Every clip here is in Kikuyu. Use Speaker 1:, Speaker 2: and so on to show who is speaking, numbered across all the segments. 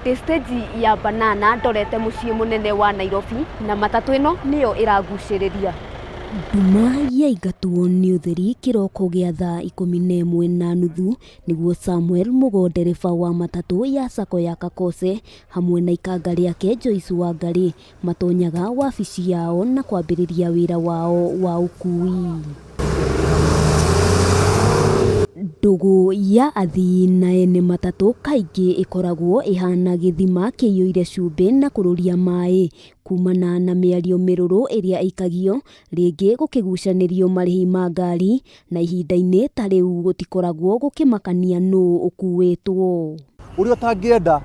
Speaker 1: Ndĩ stage ya Banana ndorete mũciĩ mũnene wa Nairobi na matatũ ĩno nĩyo ĩrangucĩrĩria. Nduma yaingatwo nĩ ũtheri kĩroko gĩa thaa 11:30 nĩguo Samuel Mũgo ndereba wa matatũ ya Sacco ya Kakose hamwe na ikanga rĩake Joyce Wangarĩ matonyaga wabici yao na kwambĩrĩria wĩra wao wa ũkuui. Ndũgũ ya athii na ene matatũ kaingĩ ĩkoragwo ĩhana gĩthima kĩiyũire cumbĩ na kũrũria maĩ kumana na mĩario mĩrũrũ ĩrĩa ĩikagio, rĩngĩ gũkĩgucanĩrio marĩhi ma ngari, na ihinda-inĩ ta rĩu gũtikoragwo gũkĩmakania nũũ ũkuĩtwo.
Speaker 2: Ũrĩa ũtangĩenda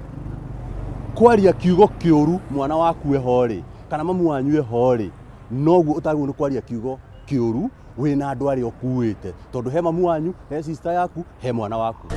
Speaker 2: kwaria kiugo kĩũru mwana waku eho rĩ, kana mamu wanyu eho rĩ, noguo ũtagĩrĩirwo nĩ kwaria kiugo kĩũru wĩna andũ arĩa ũkuĩte, tondũ he mamu wanyu, he sister yaku, he mwana waku.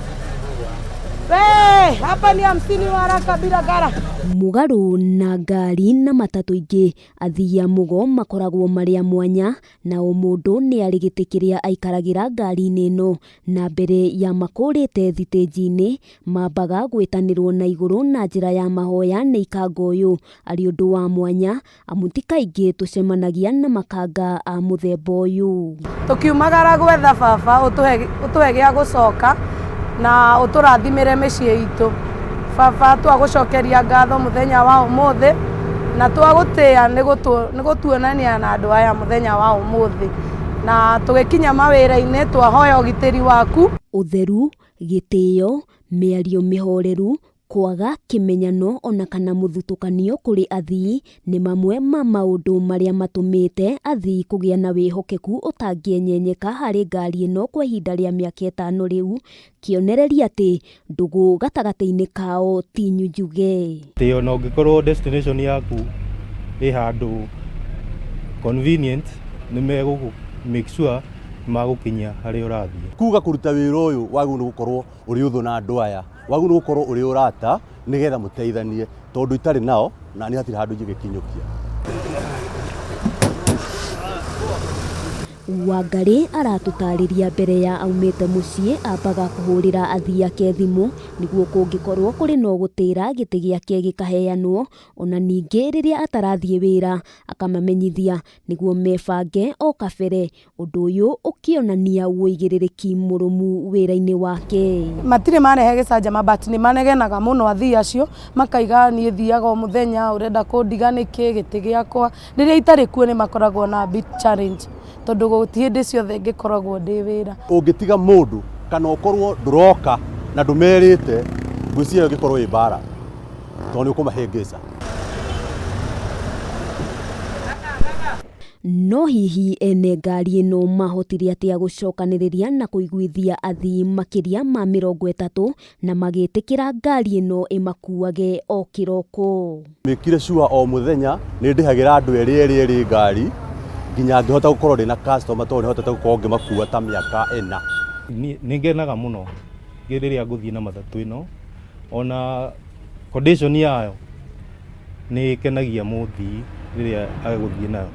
Speaker 3: Hey, hapa ni hamsini wa haraka bila gara.
Speaker 1: Mũgarũ na ngari na matatũ ingĩ, athii a mũgo makoragwo marĩ a mwanya na o mũndũ nĩ arĩ gĩtĩ kĩrĩa aikaragĩra ngari-inĩ ĩno, na mbere ya makũrĩte thitĩnji-inĩ, mambaga gwĩtanĩrwo na igũrũ na njĩra ya mahoya nĩ ikanga ũyũ arĩ ũndũ wa mwanya amu ti kaingĩ tũcemanagia na makanga a mũthemba ũyũ.
Speaker 3: Tũkiumagara gwetha baba ũtũhe gĩa gũcoka na ũtũrathimĩre mĩciĩ itũ. Baba twagũcokeria ngatho mũthenya wa ũmũthĩ na twagũtĩĩa nĩ gũtuonania na andũ aya mũthenya wa ũmũthĩ, na tũgĩkinya mawĩra-inĩ twahoya ũgitĩri waku.
Speaker 1: Ũtheru, gĩtĩo, mĩario mĩhoreru, kwaga kĩmenyano ona kana mũthutũkanio kũrĩ athii nĩ mamwe ma maũndũ marĩa matũmĩte athii kũgĩa na wĩhokeku ũtangĩenyenyeka harĩ ngari ĩno kwa ihinda rĩa mĩaka ĩtano rĩu, kĩonereria atĩ ndũgũ gatagatĩ-inĩ kao ti nyunjuge.
Speaker 4: Atĩ ona ũngĩkorwo destination yaku ĩ handũ convenient, nĩ megũkũ make sure nĩ magũkinyia harĩa ũrathiĩ.
Speaker 2: Kuga kũruta wĩra ũyũ wagĩrĩirwo nĩ gũkorwo ũrĩ ũthũ na andũ aya, wagĩrĩirwo nĩ gũkorwo ũrĩ ũrata nĩgetha mũteithanie, tondũ itarĩ nao na niĩ hatirĩ handũ ingĩgĩkinyũkia.
Speaker 1: Wangarĩ aratũtarĩria mbere ya aumĩte mũciĩ ambaga kũhũrĩra athii ake thimũ nĩguo kũngĩkorwo kũrĩ na ũgũtĩra gĩtĩ gĩake gĩkaheanwo, ona ningĩ rĩrĩa atarathiĩ wĩra akamamenyithia nĩguo mebange o kabere, ũndũ ũyũ ũkĩonania ũigĩrĩrĩki mũrũmu wĩra-inĩ wake.
Speaker 3: Matirĩ marehe gĩcanjama but nĩ manegenaga mũno athii acio, makaiga niĩ thiaga o mũthenya ũrenda kũndiga nĩkĩ gĩtĩ gĩakwa. Rĩrĩa itarĩ kuo nĩ makoragwo na big challenge tondũ ti hĩndĩ ciothe ngĩkoragwo ndĩ wĩra.
Speaker 2: Ũngĩtiga mũndũ kana ũkorwo ndũroka na ndũmerĩte, ngwĩciria ĩyo ĩngĩkorwo ĩ mbara tondũ nĩ ũkũmahĩngĩca.
Speaker 1: No hihi ene ngari ĩno mahotire atĩa gũcokanĩrĩria na kũiguithia athii makĩria ma 30 na magĩtĩkĩra ngari ĩno ĩmakuage o kĩroko?
Speaker 2: Mĩkire sure o mũthenya nĩ ndĩhagĩra andũ erĩ erĩ erĩ ngari nginya ngĩhota gũkorwo ndĩna customer tondũ nĩ hotete gũkorwo ngĩmakua ta mĩaka ĩna.
Speaker 4: Nĩ ngenaga mũno rĩrĩa ngũthiĩ na matatũ ĩno, ona condition yayo nĩ ĩkenagia mũthii rĩrĩa agũthiĩ nayo.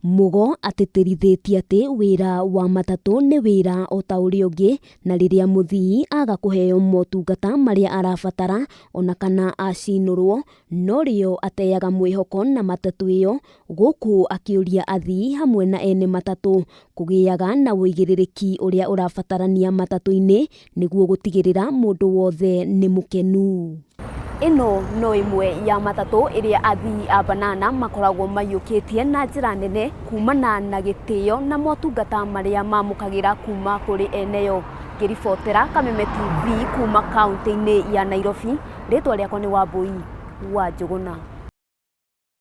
Speaker 1: Mũgo atĩtĩrithĩtie atĩ wĩra wa matatũ nĩ wĩra o ta ũrĩa ũngĩ, na rĩrĩa mũthii aga kũheo motungata marĩa arabatara ona kana acinũrwo, norĩo ateaga mwĩhoko na matatũ ĩyo, gũkũ akĩũria athii hamwe na ene matatũ kũgĩaga na ũigĩrĩrĩki ũrĩa ũrabatarania matatũ-inĩ nĩguo gũtigĩrĩra mũndũ wothe nĩ mũkenu. Ĩno no ĩmwe ya matatũ ĩrĩa athii a Banana makoragwo maiyũkĩtie na njĩra nene kumana na gĩtĩo na motungata marĩa mamũkagĩra kuma kũrĩ eneyo. Ngĩribotera Kameme TV kuma kaunti-inĩ ya Nairobi, rĩtwa rĩakwa nĩ Wambui wa Njũgũna.